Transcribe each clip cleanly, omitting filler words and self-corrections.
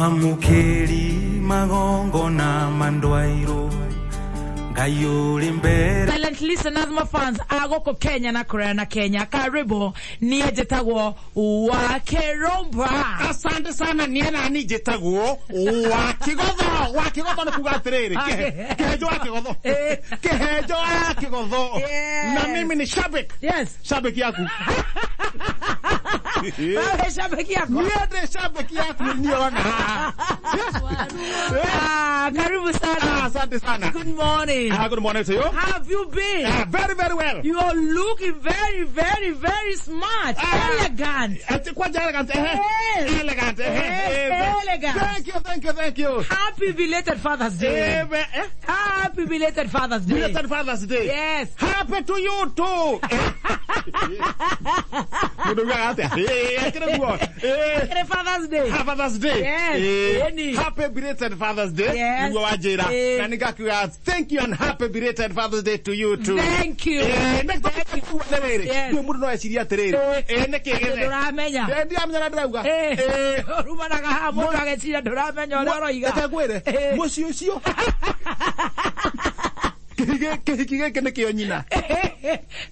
Mwamũkĩri magongona mandwairwo Ngai ũrĩ mbere. Silent listeners, my fans agoko Kenya na Korea na Kenya, karibu. Niĩ njĩtagwo Wakĩrũmba. Asante sana. Niĩ nani njĩtagwo wa Kĩgotho. Wa Kĩgotho nĩ kuga atĩrĩrĩ, kĩhenjo wa Kĩgotho. Kĩhenjo wa Kĩgotho. Yes. Na mimi ni shabik. Yes. Shabik yaku. Wewe shabiki yako. Niĩ ndĩ shabik yaku niĩ ona. Ah, karibu sana. Ah, asante sana. Good morning. Ah, good morning to you. How have you been? Ah, very very well. You are looking very, very, very smart. Ah. Elegant. Ati kwanja elegant, eh? Yes. Elegant, eh? Yes, elegant. Thank you, thank you, thank you. Happy belated Father's Day. Eh? Happy belated Father's Day. Belated Father's Day. Yes. Happy to you too. Mũndũ ugaga atĩa? Akĩrĩ guo. Happy Father's Day. Happy Father's Day. Yes. Ĩni. Happy belated Father's Day. Yes. Nĩguo wanjĩra. Na nĩngakiuga thank you and happy belated Father's Day to you too. Thank you. Nĩ tũkuga atĩrĩrĩ. Yes. Rĩu mũndũ no ecirie atĩrĩrĩ. Nĩkĩ gĩthe? Ndũramenya. Ndiramenya na ndĩrauga. Ũrumanaga haha mũndũ ageciria ndũramenya ũrĩa ũroiga. Reke ngwĩre, mũciĩ ũcio kĩhiki gĩkĩ nĩkĩo nyina.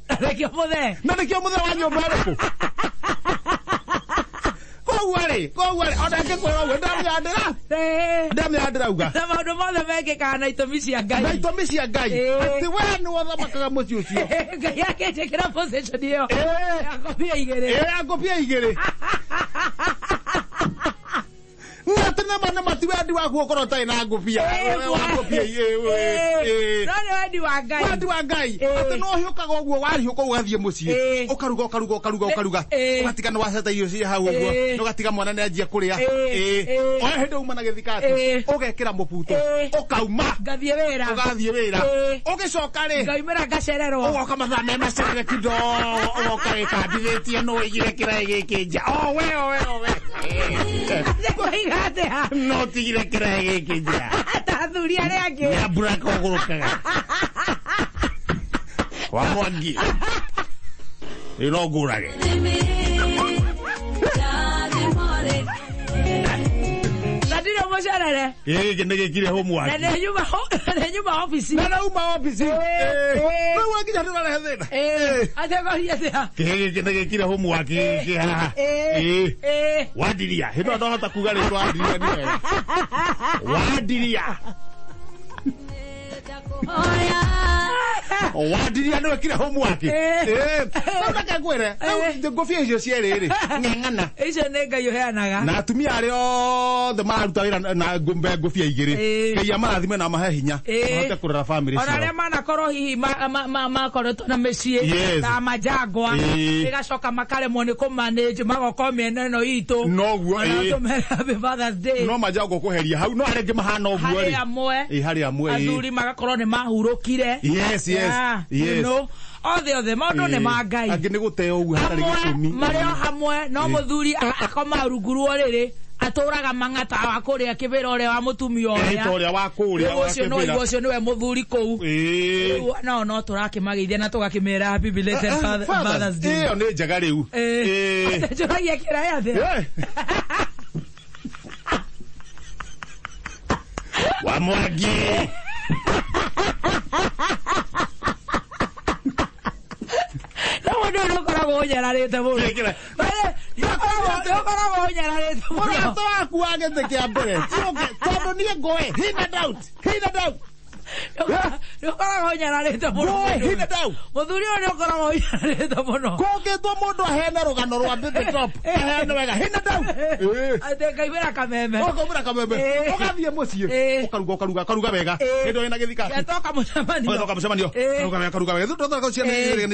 Na nĩkĩo mũthee. Na nĩkĩo mũthee wa nyũmba ĩrĩkũ? Koguo rĩ, ona ngĩkwĩra ũguo ndamenya ndĩra ndamenya ndĩrauga. Na maũndũ mothe mekĩkaga na itũmi cia Ngai. Na itũmi cia Ngai. Atĩ we nĩwe ũthamakaga mũciĩ ũcio. Ngai akĩnjĩkĩra position ĩyo. Ya ngobia igĩrĩ. Ya ngobia igĩrĩ. Na atĩ nama nama ti wendi waku ũkorwo ũtarĩ na ngobia. Wa ngobia No nĩ wendi wa Ngai. Wendi wa Ngai. Atĩ no ũhiũkaga ũguo wariũka ũgathiĩ mũciĩ. Ũkaruga ũkaruga ũkaruga ũkaruga. Ũgatiga nĩ waceta irio ciĩ hau ũguo. Na ũgatiga mwana nĩ anjia kũrĩa. Oya hĩndĩ uma na gĩthikati. Ũgekĩra mũbuto. Ũkauma. Ngathiĩ wĩra. Ũgathiĩ wĩra. Ũgĩcoka rĩ. Ngaumĩra ngacererwo. Ũgoka mathaa me macerere kidogo. Ũgoka wĩkambithĩtie no ũigire kĩraĩ gĩkĩ nja. O we o we o we. Nĩkũiga atĩa? No tigire kĩraĩ gĩkĩ nja. Ta athuri arĩa angĩ. Nyambura kũgũrũkaga. Wa Mwangi. Ĩ no ngũrage. Na ndirĩ mũcerere. Gĩkĩ nĩ gĩkire homework. Na nĩ nyuma obici. Na nauma obici. Rĩu wakinya ndũrarehe thĩna. Atĩ ngoria atĩa? Gĩkĩ nĩ gĩkire homework gĩkĩ haha. Wandiria. Hĩndĩ ĩyo ndahota kuga rĩtwa Wandiria nĩ wega. Wandiria. Wandiria nĩ wekire homework. Rĩu reke ngwĩre, rĩu ngũbia icio cierĩ rĩ, ng'eng'ana. Icio nĩ Ngai ũheanaga. Na atumia arĩa othe mararuta wĩra na ngũbia igĩrĩ. Ngai amarathime na amahe hinya. Mahote kũrera family Ona arĩa ciao. manakorwo hihi makoretwo na mĩciĩ Yes. ta majangwa ĩgacoka makaremwo nĩ kũmanage magoka mĩena ĩno itũ. Noguo, Ona tũmere Happy Father's Day. No majangwa kũheria hau no arĩa angĩ mahana ũguo Harĩ rĩ. amwe. Harĩ amwe. Athuri magakorwo nĩ mahurũkire. Yes, yes, Yeah, yes. you know, othe othe maũndũ nĩ ma Ngai. Angĩ nĩ gũteo ũguo hatarĩ gĩtũmi. Marĩ o hamwe no mũthuri akoma rungu rwa ũrĩrĩ atũraga mang'ata wa kũrĩa kĩbĩra ũrĩa wa mũtumia ũrĩa. Ta ũrĩa wa kũrĩa Rĩu wa ũcio no kĩbĩra. ũcio nĩwe mũthuri kũu. Rĩu no tũrakĩmageithia na tũgakĩmera happy belated Father's Day. Ĩyo nĩ njega rĩu. Atĩ njũragia kĩraĩ atĩa? Wa Mwangi. No mũndũ ũyũ nĩũkoragwo ũnyararĩte mũno. Kĩra. Nĩũkoragwo ũnyararĩte mũno. Mũrata waku wa gĩtĩ kĩa mbere. Tondũ niĩ ngũĩ, hina doubt, hina doubt. Nĩũkoragwo ũnyararĩte mũno. Ngũĩ, hina doubt. Mũthuri ũyũ nĩũkoragwo ũnyararĩte mũno. Kũngĩtwo mũndũ aheane rũgano rwa Baby Top, aheane wega, hina doubt. Atĩ ngaumĩra kameme. Ũkaumĩra kameme. Ũgathiĩ mũciĩ. Ũkaruga, ũkaruga, ũkaruga wega. Hĩndĩ ĩyo wĩna gĩthikati. Ngetoka mũcemanio. Ũgetoka mũcemanio. Ũkaruga wega, ũkaruga wega. Tondũ ciana iria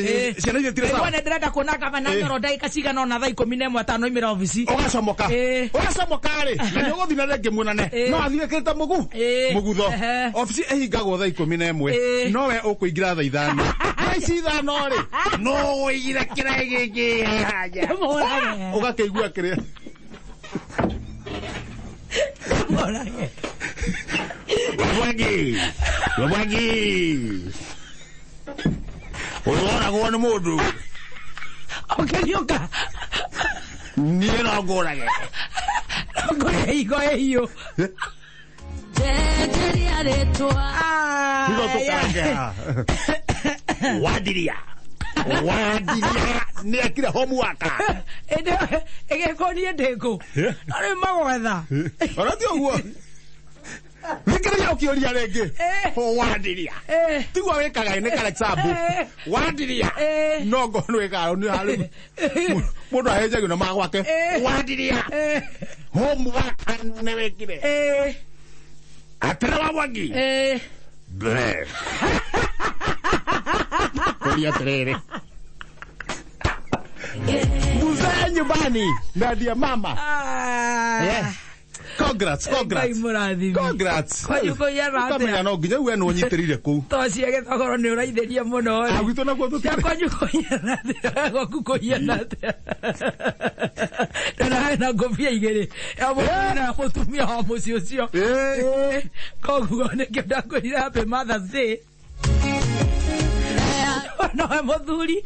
itirĩ sawa. Nĩguo nĩ ndĩrenda kuona gavana Nyoro ndagĩka cigana ũna thaa ikũmi na ĩmwe atanoimĩra obici. Ũgacomoka. Ũgacomoka rĩ, na nĩ ũgũthiĩ na rĩngĩ muonane. No athiĩ ekĩrĩte mũgutho. Obici ĩhingagwo thaa ikũmi na ĩmwe. No we ũkũingĩra thaa ithano. Thaa ici ithano rĩ, no ũigire kĩraĩ gĩkĩ haha. Ũgakĩigua kĩrĩa. Mwangi. Mwangi. Ũyũ woragwo nĩ mũndũ. Ũkĩriũka. Niĩ no ngũrage. Kũrĩa igo ĩhiũ. Higo tũkarange. Wandiria. Wandiria nĩ ekire homework. Ĩndĩ ĩgĩkũrie ndĩkũ. No rĩu magwetha. Ona ti ũguo. Thikĩrĩria ũkĩũria rĩngĩ. Wandiria. Tiguo wĩkaga nĩ ka example. Wandiria. No ngo nĩ wĩkaga nĩ harĩ. Mũndũ ahĩnjagio na magwake. Wandiria. Homework nĩ wĩkire. Atĩrĩ wa Mwangi. Bre. Kũria atĩrĩrĩ. Mzee nyumbani na ndiye mama. Yes. Congrats, congrats. Ngai mũrathime. Congrats. Kwanyu kũiyana atĩa? Ũkamenya no nginya we nĩ ũnyitĩrĩire kũu. To cia gĩthogoro nĩ ũraithĩria mũno rĩ. Ah, gwitũ nakuo tũtirĩ. Cia kwanyu kũiyana atĩa? Gwaku kũiyana atĩa? Ndona hena ngũbia igĩrĩ. Ya mũthuri na ya mũtumia wa mũciĩ ũcio. Koguo nĩkĩo ndakwĩrire happy Mother's Day. Nowe mũthuri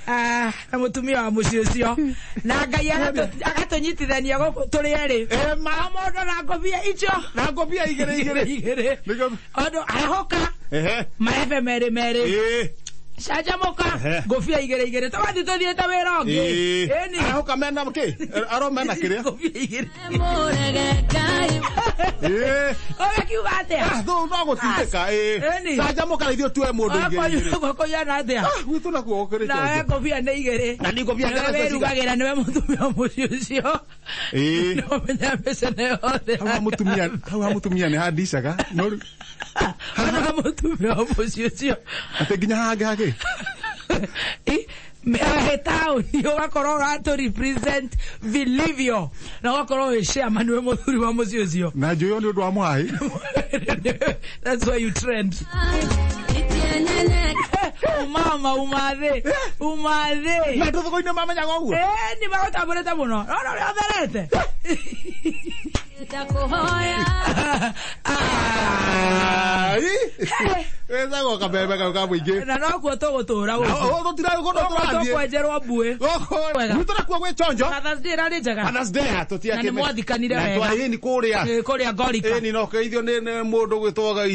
na mũtumia wa mũciĩ ũcio na Ngai agatũnyitithania gũkũ tũrĩ erĩ. O mũndũ na ngũbia icio Na ngũbia igĩrĩ igĩrĩ. igĩrĩ. Nĩkĩo- Andũ arahũka Ehe. maembe merĩ merĩ. Canjamũka ngũbia igĩrĩ igĩrĩ tũgathiĩ tũthiĩte wĩra ũngĩ. Ĩni. Arahũka mena kĩ? Aro mena kĩrĩa? Ngũbia igĩrĩ. Ũgakiuga atĩa? Ah, thũ no gũtindĩka. Ĩni. Canjamũka na ithuĩ tuoe mũndũ igĩrĩ igĩrĩ. Gũkũiyana atĩa? Ah, gwitũ nakuo gũkĩrĩ Nawe chonjo. ngũbia nĩ igĩrĩ. Na nĩ ngũbia Nĩwe nĩ wĩrugagĩra nĩwe mũtumia wa mũciĩ ũcio. Nĩũmenya mbeca nĩ yothe. Hau ha mũtumia, hau ha mũtumia nĩ handicaga. No rĩu Hau ha mũtumia wa mũciĩ ũcio. atĩ nginya hangĩ hangĩ. He taũni ũgakorwo ũratũ represent vilivyo na ũgakorwo wĩ chairman wĩ mũthuri wa mũciĩ ũcio. Na njũĩ nĩ ũndũ wa mũhaĩ. That's why you trend. Umama umathe umathe. Na andũ thoko-inĩ mamenyaga ũguo. Nĩ magũtambũrĩte mũno. Nona ũrĩa ũtherete. Ai. Wĩtagwo kameme kau ka mũingĩ. Na nokuo tũgũtũra gũkũ. Tũtiragũkũ tũrathiĩ. Tũkwenjerwo mbuĩ. Gũkũ. Gwitũ nakuo gwĩ chonjo. Mother's Day ĩrarĩ njega. Mother's Day tũtiakĩ. Na nĩ mwathikanire Na wega. twarĩ ĩni kũrĩa. Kũrĩa Ngorika. Ĩni no kĩithio nĩ mũndũ gwĩtwo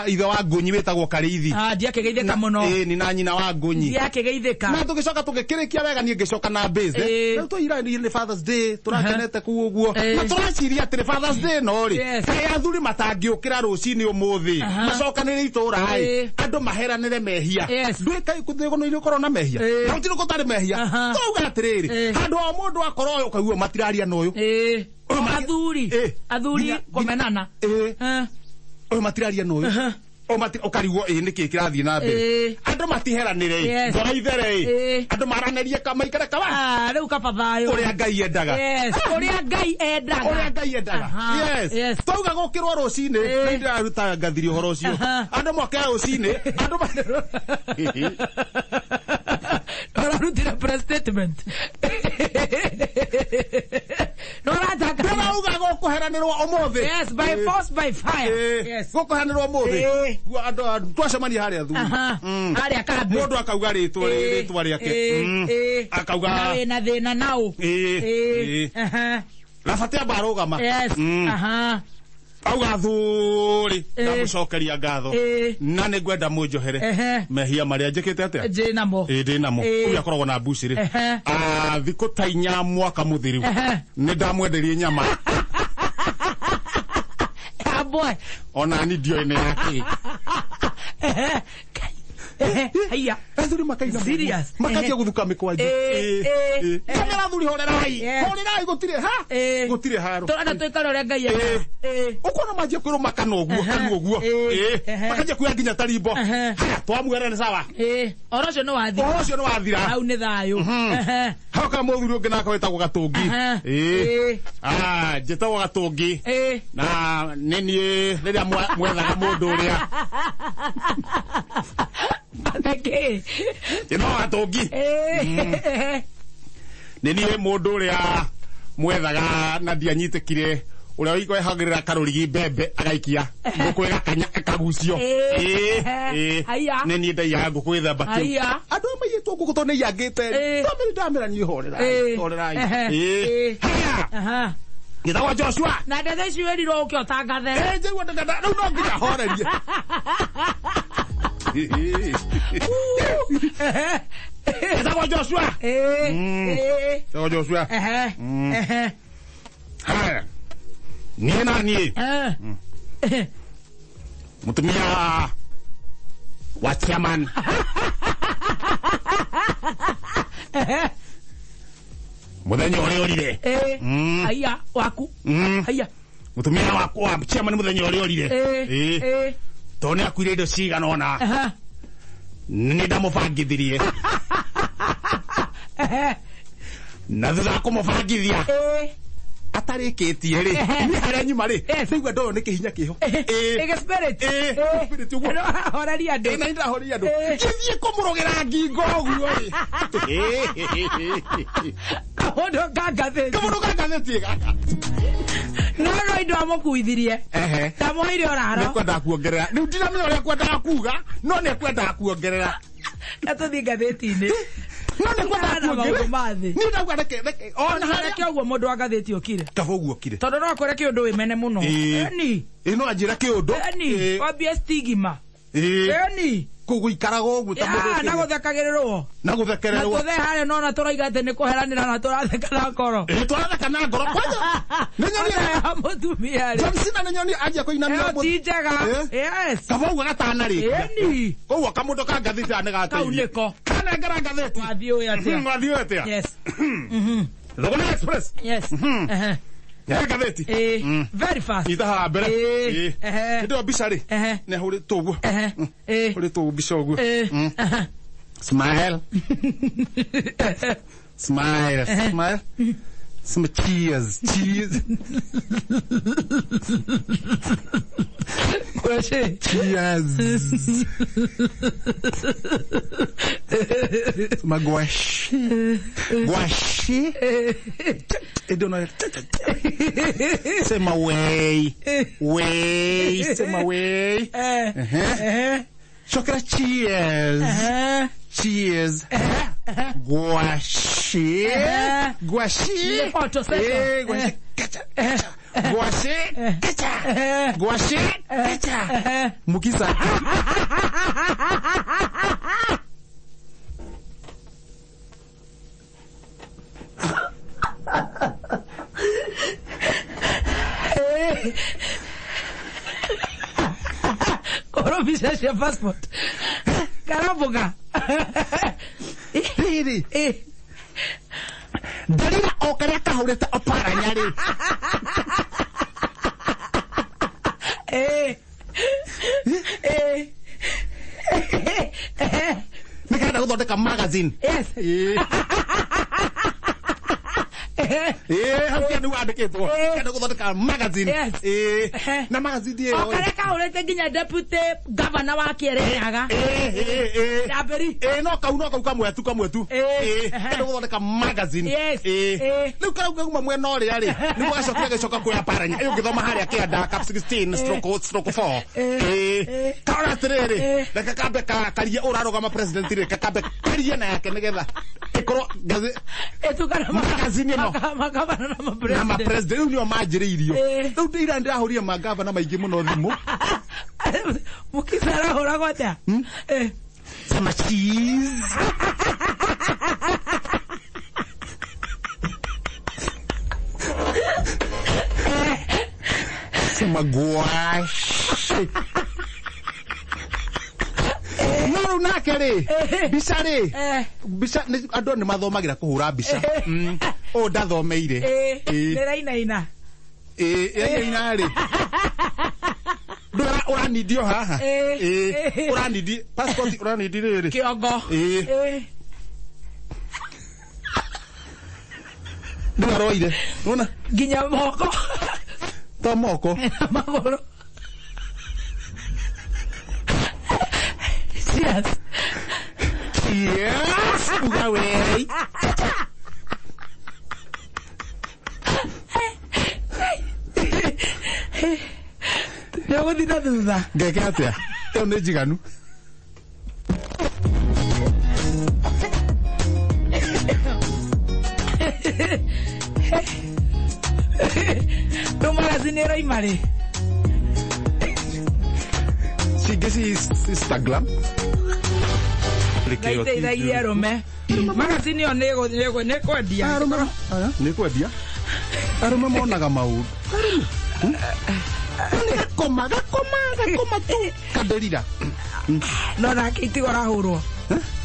ithe wa Ngũnyi wĩtagwo Karĩithi. Ah, ndiakĩgeithĩka mũno. Ĩni na nyina wa Ngũnyi. Ndiakĩgeithĩka. Na tũgĩcoka tũgĩkĩrĩkia wega niĩ ngĩcoka na base. Rĩu twaira nĩ Father's Day tũrakenete kũu ũguo. Na tũraciria atĩrĩ Father's Day no rĩ. Kaĩ athuri matangĩũkĩra rũcinĩ ũmũthĩ. Macokanĩrĩre itũũra ĩ. Andũ maheranĩre mehia. Ndũĩ kaĩ kũthĩgũno ũkorwo na mehia. Na gũtirĩ gũtarĩ mehia. Tũrauga atĩrĩrĩ. Handũ ha mũndũ akorwo ũyũ ũkaigua matiraria na ũyũ. Athuri. Athuri kũmenana. Ũyũ matiraria na ũyũ. Ũkarigwo ĩ nĩkĩ kĩrathiĩ na mbere. Andũ matiheranĩre ĩ. Ngoro ithere ĩ. Andũ maranĩrie maikare kawa. Rĩu kaba thayũ. Ũrĩa Ngai endaga. Yes, ũrĩa Ngai endaga. Ũrĩa Ngai endaga. Yes. Twauga gũkĩrwo rũcinĩ, nĩ ndĩraruta ngathiri ũhoro ũcio. Andũ moke rũcinĩ, andũ Ũrarutire press statement. Ndĩrauga gũkũheranĩrwo ũmũthĩ. Yes, by force by fire. Yes. Gũkũheranĩrwo ũmũthĩ. Andũ twacemania harĩa thuri. Harĩa kambĩ. Mũndũ akauga rĩtwa rĩake. Akauga Na wĩna thĩna naũ. Rabati amba arũgama. Yes. Auga thuri ndamũcokeria ngatho na nĩ ngwenda mũnjohere mehia marĩa njĩkĩte atĩa Ndĩ namo. Ndĩ namo. Ũyũ akoragwo na mbucĩrĩ. Thikũ ta inya mwaka mũthiru nĩ ndamwenderie nyama. Boy. Ona ni ndioĩ nĩ yakĩ. Haiya. Athuri makaina. Serious. Makanjia gũthuka mĩkwanjũ. Kamera athuri horerai. Horerai gũtirĩ ha. Gũtirĩ haro. Tũrenda twĩkare ũrĩa Ngai endaga. Ũkona manjia kwĩrwo makana ũguo kanua ũguo. Makanjia kuoya nginya tarimbo. Haya twamwĩra nĩ sawa. Ũhoro ũcio nĩ wathira. Ũhoro ũcio nĩ wathira. Hau nĩ thayũ. Hau ka mũthuri ũngĩ nake wĩtagwo Gatũngi. Njĩtagwo Gatũngi. Na nĩ niĩ rĩrĩa mwethaga mũndũ ũrĩa. Nĩkĩ? Ĩno Gatũngi. Nĩ niĩ mũndũ ũrĩa mwethaga na ndianyitĩkire ũrĩa wehagĩrĩra karũrigi mbembe agaikia ngũkũ ĩgakanya ĩkagucio. Nĩ niĩ ndaiyaga ngũkũ gĩthemba kĩu. Andũ aya maiyĩtwo ngũkũ tondũ nĩ iyangĩte. Ndamĩra ndamĩra niĩ horerai. Horerai. Haya. Ngĩtagwo Joshua. Na ndeto ici wĩrirwo ũke ũtangathe. Eh, njigua ndenda rĩu no nginya horerie. Ngĩtagwo Joshua. Ngĩtagwo Joshua. Haya. Niĩ na niĩ mũtumia wa chairman mũthenya ũrĩa ũrire. Haiya waku. Haiya. Mũtumia wakwa wa chairman mũthenya ũrĩa ũrire. Tondũ nĩ akuire indo cigana ũna nĩ ndamũbangithirie. Na thutha wa kũmũbangithia atarĩkĩtie rĩ, niĩ harĩa nyuma rĩ, ndaigua ndoyo nĩ kĩhinya kĩho. Ĩgĩ spirit. Spirit ũguo. Horeria andũ. Na nĩndĩrahoreria andũ. Ngĩthiĩ kũmũrogera ngingo ũguo rĩ. Kaũndũ ka ngathĩti. Kaũndũ ka ngathĩti gaka. No no indo amũkuithirie. Ndamwoire ũraro. Nĩkwendaga kuongerera. Rĩu ndiramenya ũrĩa kwendaga kuga, no nĩkwendaga kuongerera. Na tũthiĩ ngathĩti-inĩ. No nĩkwendaga kuongerera. Maũndũ ma thĩ. Niĩ ndauga reke ona harĩa Reke ũguo mũndũ wa ngathĩti ũkire. kaba ũguo ũkire. Tondũ no akwĩre kĩũndũ wĩmene mũno. Ĩni. Ĩ no anjĩra kĩũndũ. Ĩni. Wambie stigma. Ĩni. Kũu gũikaraga ũguo ta mũndũ Na gũthekagĩrĩrwo. Na gũthekererwo. Na tũthe harĩa nona tũraiga atĩ nĩ kũheranĩra na tũratheka na ngoro. Ĩ tũratheka na ngoro kwanja. Nĩ nyonie ya mũtumia rĩ. John Cena nĩ nyonie anjia kũinamia Ĩyo ti njega. Yes. Kaba ũguo gatanarĩkia. Ĩni. Koguo kamũndũ ka ngathĩti haha nĩ gateithia. Kau nĩko. Kanengera ngathĩti. Wathiĩ ũĩ atĩa. Wathiĩ ũĩ atĩa. Yes. Thogora Express. Yes. He ngathĩti. Very fast. Nyita haha mbere. Hĩndĩ ĩyo mbica rĩ. Nĩ ahũrĩtwo ũguo. Hũrĩtwo mbica ũguo. Smile. Smile. Smile. Some cheers. Cheers. Cheers. Some guashi. Guashi. I don't know. Sema way. Way. Sema way. Chokera cheers. Cheers. Guashi. Guashi. Photo session. Guashi. Guashi. Kacha. Guashi. Kacha. Mukisa. Koro mbica cia passport. Karambuka. Rĩrĩ. Ndarira o karĩa kahũrĩte Oparanya rĩ. Nĩ karenda gũthondeka magazine. Yes. Hau kĩa nĩguo andĩkĩtwo. Karenda gũthondeka magazine. Yes. Na magazine ĩyo. O karĩa kahũrĩte nginya deputy governor wa Kĩrĩnyaga. Ndambĩri. No kau kamwe tu kamwe tu. Karenda gũthondeka magazine. Yes. Rĩu karau kauma mwena ũrĩa rĩ, nĩguo gacokire gĩcoka kwĩ Oparanya. Ĩyo ũngĩthoma harĩa kĩanda cap 16/4. Karora atĩrĩrĩ, reke kambe karie ũrarũgama president rĩ, kakambe karie na yake nĩgetha ĩkorwo ĩtukana magazine ĩno magavana na na mapresident rĩu nĩo manjĩrĩirio. Rĩu ndĩira ndĩrahũrire magavana maingĩ mũno thimũ. Mukisa arahũragwo atĩa? Sema cheese. Sema guashi. No rĩu nake rĩ, mbica rĩ, mbica andũ nĩ mathomagĩra kũhũra mbica. Ũũ ndathomeire. Nĩrainaina. Ĩrainaina rĩ. Ndũra ũranindio haha. Ũranindi passport ũranindi rĩrĩ. Kĩongo. Ndũra roire. Nĩwona? Nginya moko. To moko. Magũrũ. Cheers. Cheers. Uga wei. Nĩũgũthiĩ na thutha. Ngeke atĩa? Ĩyo nĩ njiganu. Rĩu magazine ĩroima rĩ? Cingĩ ci Instagram. Ngai teithagia arũme. Magazine ĩyo nĩ kwendia. Nĩ kwendia. Arũme monaga maũndũ. Gakoma gakoma gakoma tu kanderira. No nake itigo arahũrwo.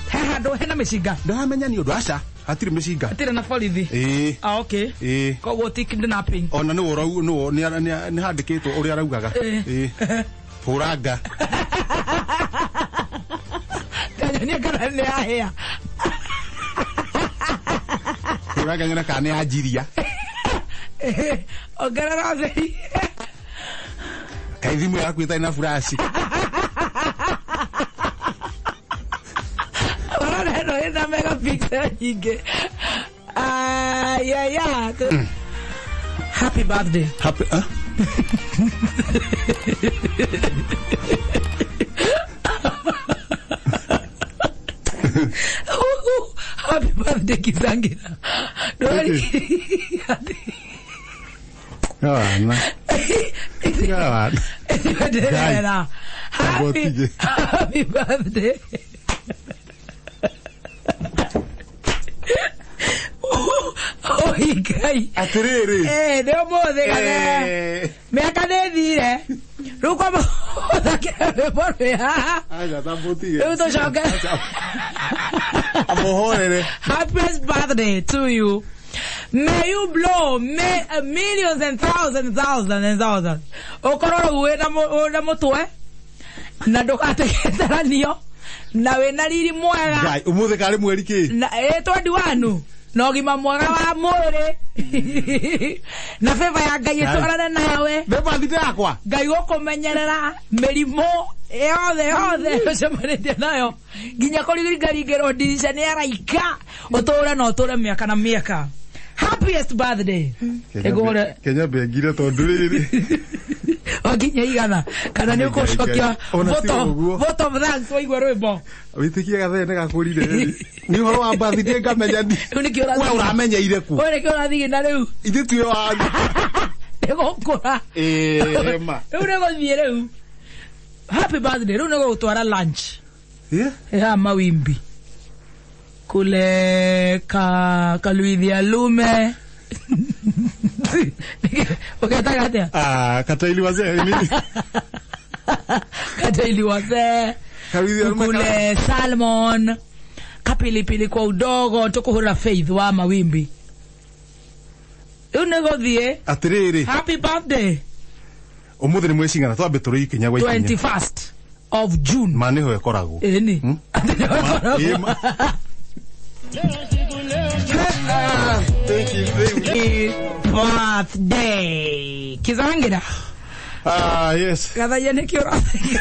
He handũ hena mĩcinga. Ndaramenya nĩ ũndũ aca hatirĩ mĩcinga. Hatirĩ na borithi. Ĩĩ. Ah, okay. Ĩĩ. Koguo ti kidnapping. Ona nĩ ũrau nĩ handĩkĩtwo ũrĩa araugaga. Ĩĩ. Hũranga. Tanyonia kana nĩ yahĩa. Hũranga nyone kana nĩ yanjiria. Ongerera ũtheri. Kaĩ thimũ yaku ĩtarĩ na flash. Ũrona ĩno ĩna megapixel nyingĩ. Yeah, yeah. Happy birthday. Happy, huh? Happy birthday Kizangira. Happy birthday. Oh, Ngai. Atiriri. Nĩ ũmũthĩ gathere. Mĩaka nĩ ĩthire. Rĩu kwa mũthakĩra rwĩmbo rwĩ haha. Aca tambũtige. Rĩu tũcoke. Amũhorere. Happiest birthday to you. May you blow millions and thousands, thousands and thousands. Ũkorwo rĩu wĩna mũtwe na ndũgategeteranio na wĩna riri mwega. Ngai, ũmũthĩ karĩ mweri kĩ? Na 21 na ũgima mwega wa mwĩrĩ na favor ya Ngai ĩtwarane nawe. Nĩ birthday yakwa. Ngai gũkũmenyerera mĩrimũ yothe yothe ũcemanĩtie nayo nginya kũringaringĩrwo ndirica nĩ araika ũtũre na ũtũre mĩaka na mĩaka. Happiest birthday. Kenya mbengire tondũ rĩrĩ wakinya igana kana nĩ ũkũcokia vote of thanks waigua rwĩmbo. Wĩtĩkie gathere nĩ gakũrire nĩ ũhoro wa birthday ngamenya ni. Rĩu nĩkĩo ũrathiĩ. We ũramenyeire kũ? We nĩkĩo ũrathiĩ na rĩu. Ithuĩ tuĩ wa nĩ gũkũra. Ĩĩ ma. Rĩu nĩ gũthiĩ rĩu. Happy birthday. Rĩu nĩ gũgũtwara lunch. Ya mawimbi. Kule kaluithia lume. Uketaka atia? Ah, kataili wazee. Kataili wazee. Kule salmon. Kapilipili kwa udogo tukuhura Faith wa mawimbi. Rĩu nĩ gũthiĩ. Atiriri. Happy birthday. Ũmũthĩ nĩ mweri cigana twambe tũrĩ ikinya gwa ikinya. 21st of June. Ma nĩho ĩkoragwo. Ĩni. Thank you. Birthday. Kizangira. Ah, yes. Gathaia nĩkĩ ũratheka?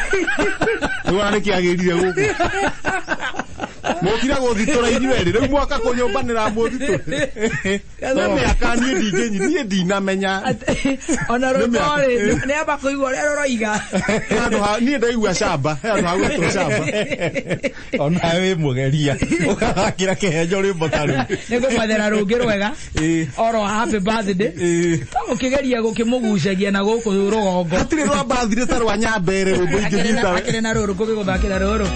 Nĩwona nĩkĩ agĩrire gũkũ. Mũkira gũthitũra inyuĩ erĩ rĩu mwaka kũnyũmbanĩra mũthitũre. Nĩ mĩaka niĩ ndingĩnyi niĩ ndinamenya. Ona rwĩmbo rĩ nĩ amba kũigua ũrĩa rũroiga. Niĩ ndaigua camba, he handũ ha gwĩtwo camba. Ona wĩ mũgeria ũgathakĩra kĩhenjo rwĩmbo ta rũu. Nĩ ngũmwethera rũngĩ rwega oro happy birthday. Ũkĩgeria gũkĩmũgucagia na gũkũ rũgongo. Hatirĩ rwa birthday ta rwa Nyambere rwĩmbo ingĩnyita. Akĩrĩ na rũrũ ngũgĩgũthakĩra rũrũ.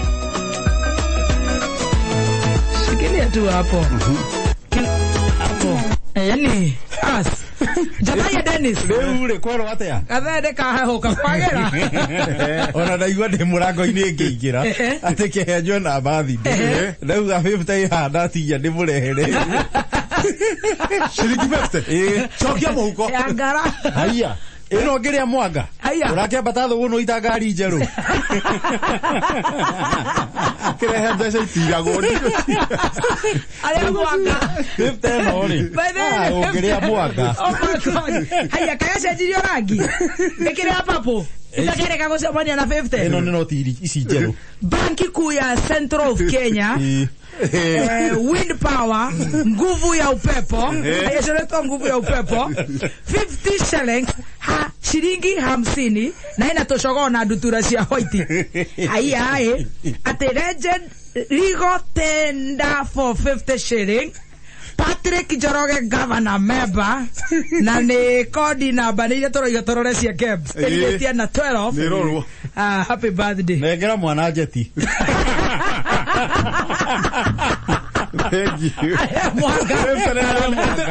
Shikilia tu hapo. Hapo. Yaani, as. Jataya Dennis. Rĩu rĩ kwerwo atĩa? Gathere ndĩkahehuka kwagĩra. Ona ndaigua ndĩ mũrango-inĩ ngĩingĩra atĩ kĩhenjo na birthday. Ndauga 50 ĩhaha ndatigia ndĩmũrehere. Ciringi 50? Cokia mũhuko. Ya ngara. Haiya. Ĩno ngĩrĩa mwanga. Ũrakĩambata thũgũnũ ita ngari njerũ. Kĩrehe mbeca itiragwo. Arĩa mwanga. 50 ĩno rĩ. Ũngĩrĩa mwanga. Oh my God. Haiya kaya cenjirio rangi. Ĩkĩrĩa papo. Itakereka gũcemania na 50. Ĩno nĩ noti ici njerũ. Banki kuu ya Central of Kenya. Wind power, nguvu ya upepo. Hayachoretwa nguvu ya upepo. 50 shillings ha shilingi 50 na ina tocogo na ndutura cia white. Haiya ĩ atĩ legend legal tender for 50 shilling. Patrick Njoroge governor member na nĩ kodi namba nĩ iria tũroiga tũrore cia KEBS ĩrigĩtie na 12. Nĩ ĩrorwo. Ah, happy birthday. Nengera mwana njeti. Thank you. Mwanga.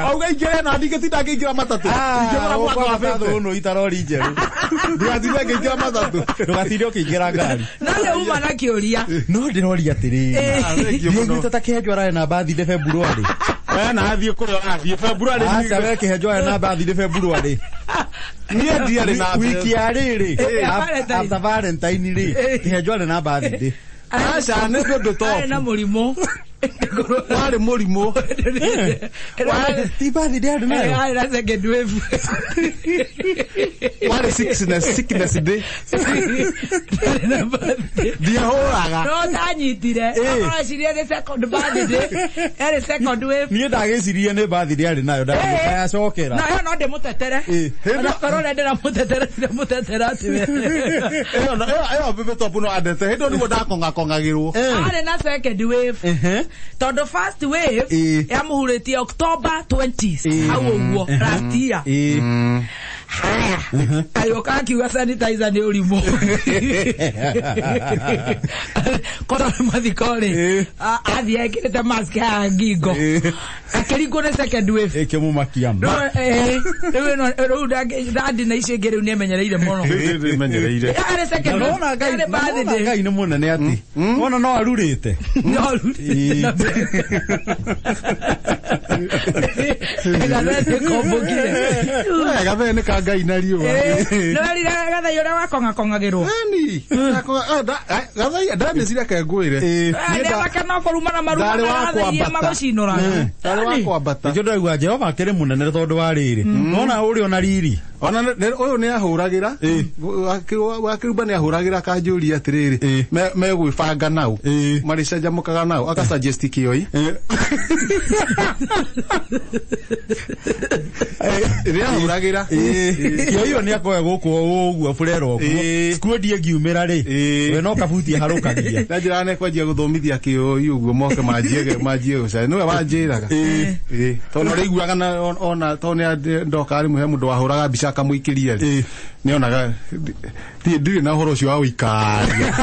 Auga ingĩre na ndingĩtinda ngĩingĩra matatũ. Ingĩgũra mwaka wa thũ 50. nũ itarori njerũ. Ndigatinde ngĩingĩra matatũ. Ndũgatinde ũkĩingĩra ngari. No nĩ uma na kĩũria. No ndĩroria atĩrĩrĩ. Thank you mũno. Ndiaiguĩte ta Kĩhenjo ararĩ na birthday February. We na athiĩ kũrĩa athiĩ February. Aca we Kĩhenjo arĩ na birthday February. Niĩ ndiarĩ na Wiki ya rĩrĩ. Ya Valentine. After Valentine rĩ. Kĩhenjo arĩ na birthday. Aca nĩ ũndũ Arĩ na top. mũrimũ. Warĩ mũrimũ. Ti birthday arĩ nayo. Arĩ na second wave. Warĩ sickness day. Arĩ na birthday. Ndiahũraga. No ndanyitire. Areciria nĩ second birthday. Yarĩ second wave. Niĩ ndagĩcirie nĩ birthday arĩ nayo ndayacokera. Na ĩyo no ndĩmũtetere. Onakorwo ũrĩa ndĩramũtetera ndĩramũtetera atĩ we. Ĩyo ĩyo bebe top no andete. Hĩndĩ ĩyo nĩguo ndakongakongagĩrwo. Arĩ na second wave. Tondũ first wave yamũhurĩtie October 20 hau ũguo last year. Haya, agĩũka akiuga sanitizer nĩ ũrimũ. Korwo nĩ mathiko rĩ, athiĩ ekĩrĩte mask haha ngingo, akĩringwo nĩ second wave. Ĩkĩmũmakia ma. No, rĩu ĩno rĩu ndandi na icio ingĩ rĩu nĩemenyereire mũno. Ndĩmenyereire. Yarĩ second wave, Nona Ngai yarĩ birthday. Ngai nĩ mũnene atĩ. Wona no arurĩte. No rurĩte na mbere. Gathee nĩkombũkire. Gathee nĩ ka Ngai na riũa. Nĩwerire Gathai ũrĩa wakong'akong'agĩrwo. Eni. Gathai ndanĩcire kengwĩre. Nĩ anake no kũrumana Ndarĩ marumanaga wa Gathai iria kwambata. magũcinũraga. Ndarĩ wa kwambata. Nĩkĩo ndĩraigua Jehova akĩrĩ mũnene tondũ wa rĩrĩ. Nona ũrĩ ona riri. Ona ũyũ nĩ ahũragĩra wakĩrumba nĩ ahũragĩra akanjũria atĩrĩrĩ megwĩbanga nau marĩcanjamũkaga nau akasuggest kĩoi nĩ ahũragĩra Kĩoi nĩ akoya gũkũ ũguo burera ũguo. Skundi ĩngiumĩra rĩ. We no kabuti harũkagia. Na njĩra nĩ kwanjia gũthomithia kĩoi ũguo moke manjie manjie gũcaria nĩwe wanjĩraga. Tondũ ũrĩiguaga na ona tondũ nĩ ndoka rĩmwe he mũndũ wahũraga mbica akamũikĩria rĩ nĩonaga ndirĩ na ũhoro ũcio wa gũikaria.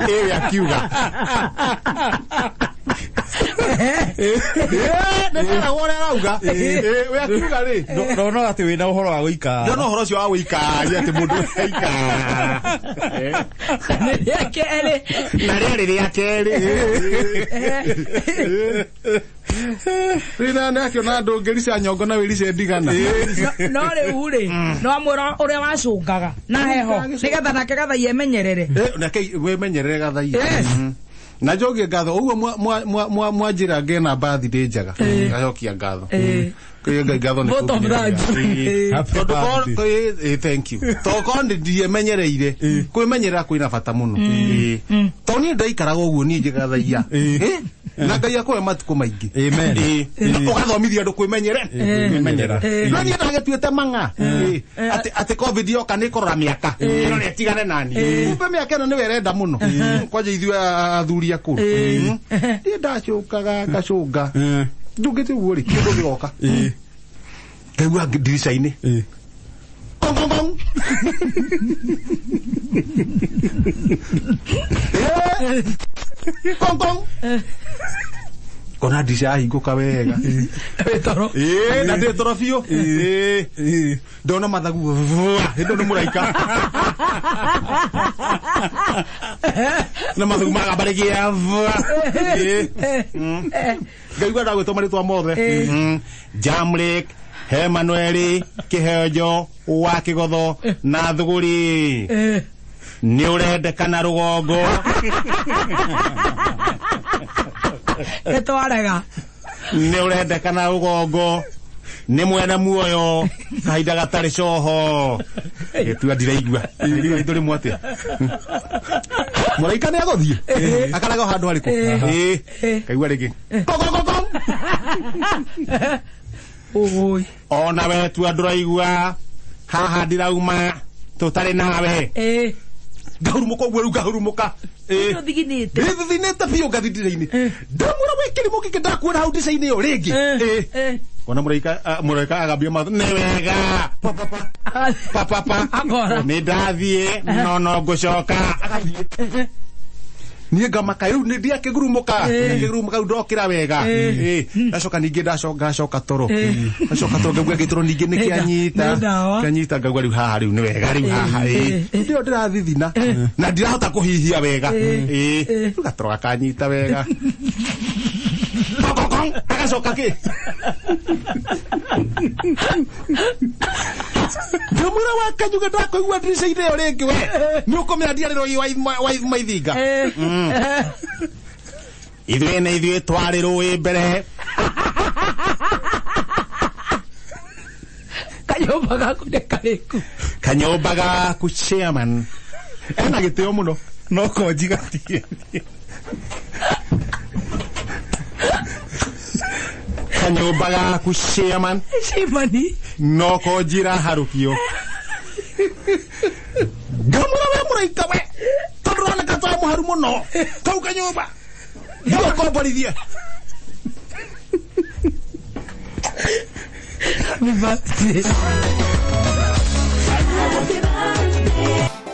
Ĩwe akiuga. Nĩndĩragwo ũrĩa arauga. We akiuga rĩ. Ndona atĩ wĩna ũhoro wa gũikara. Ndona ũhoro ũcio wa gũikaria atĩ mũndũ aikara. Nĩ rĩa kerĩ. Na rĩarĩ rĩa kerĩ. Rĩrĩa nĩ akĩona andũ ngĩrica nyongo na wĩrice ndigana. No rĩu rĩ, no amwĩra ũrĩa wacũngaga na heho nĩgetha nake Gathai emenyerere. Nake wĩmenyerere Gathai. Yes. Na njokie ngatho ũguo mwanjĩra ngena birthday njega. Ngacokia ngatho. Kũrĩ Ngai ngatho nĩ Vote of thanks. Happy Tondũ birthday. thank you. Tokorwo ndiemenyereire kwĩmenyerera kwĩna bata mũno. Tondũ niĩ ndaikaraga ũguo niĩ njĩgathaia. Na Ngai akũhe matukũ maingĩ. Amen. Ũgathomithia andũ kwĩmenyerera. Kwĩmenyerera. No niĩ ndagĩtuĩte mang'a. Atĩ COVID yoka nĩ ĩkũrora mĩaka. Ĩno nĩ ĩtigane nani. Kumbe mĩaka ĩno nĩwe ĩrenda mũno. Kwanja ithuĩ athuri akũrũ. Niĩ ndacũkaga ngacũnga. Ndungĩte ũguo rĩ kĩndũ gĩgoka. Ngaigua ndirica-inĩ. Kong kong kong. Kong kong. Kona ndirica yahingũka wega. Wĩ toro. Na ndĩ toro biũ. Ndona mathagu hĩndĩ ĩyo nĩ mũraika. Na mathagu magambarĩgia. Ngaigua ndagwĩtwo marĩtwa mothe. Jamrick, Emmanuel, Kĩhenjo, wa Kĩgotho na Thũgũri. Nĩ ũrendekana rũgongo. Nĩ twarega. Nĩ ũrendekana rũgongo. Nĩ mwene muoyo kahinda gatarĩ coho. Gĩtua ndiraigua. Ndiraigua itũ rĩmwe atĩa. Mũraika nĩ agũthiĩ. Akaraga handũ harĩkũ. Kaigua rĩngĩ. Kong kong kong. Ũĩ. Ona we tua ndũraigua haha ndirauma tũtarĩ nawe. Ngahurumũka ũguo rĩu ngahurumũka. Ĩĩ. Ũthiginĩte. Ndĩthithinĩte biũ ngathi ndirica-inĩ. Ndamwĩra we kĩrimũ gĩkĩ ndakuona hau ndirica-inĩ ĩyo rĩngĩ. Ĩĩ. Ona mũraika ah, mũraika agambia matho nĩ wega. Pa pa pa. Pa pa pa. Akora. Nĩ ndathiĩ no no ngũcoka. Agathiĩ. Niĩ ngamaka rĩu nĩ ndiakĩgurumũka. Ndiakĩgurumũka rĩu ndokĩra wega. Ĩĩ. Ndacoka ningĩ ndacoka ngacoka toro. Ngacoka toro ngaigua gĩtoro ningĩ nĩ kĩanyita. Nĩ ndawa. Kĩanyita ngaigua rĩu haha rĩu nĩ wega rĩu haha. Ĩĩ. Hĩndĩ ĩyo ndĩrathithina na ndirahota kũhihia wega. Ĩĩ. Rĩu gatoro gakanyita wega. Kong, agacoka kĩ? Ndĩmwĩra wa kanyuga ndakũigua ndirica-inĩ ĩyo rĩngĩ we nĩ ũkũmenya ndiarĩ rũĩ wa ithinga ithuĩ nĩ ithuĩ twarĩ rũĩ mbere Kanyũmba gaku nĩ karĩkũ? Kanyũmba gaku chairman ena gĩtĩo mũno. No konji gatirĩ. Kanyũmba gaku chairman Cimani. No konjira harũkio ngamwĩra we mũraika we tondũ ũroneka ta mũharu mũno kau kanyũmba ndigũkomborithie. Happy birthday. Happy birthday.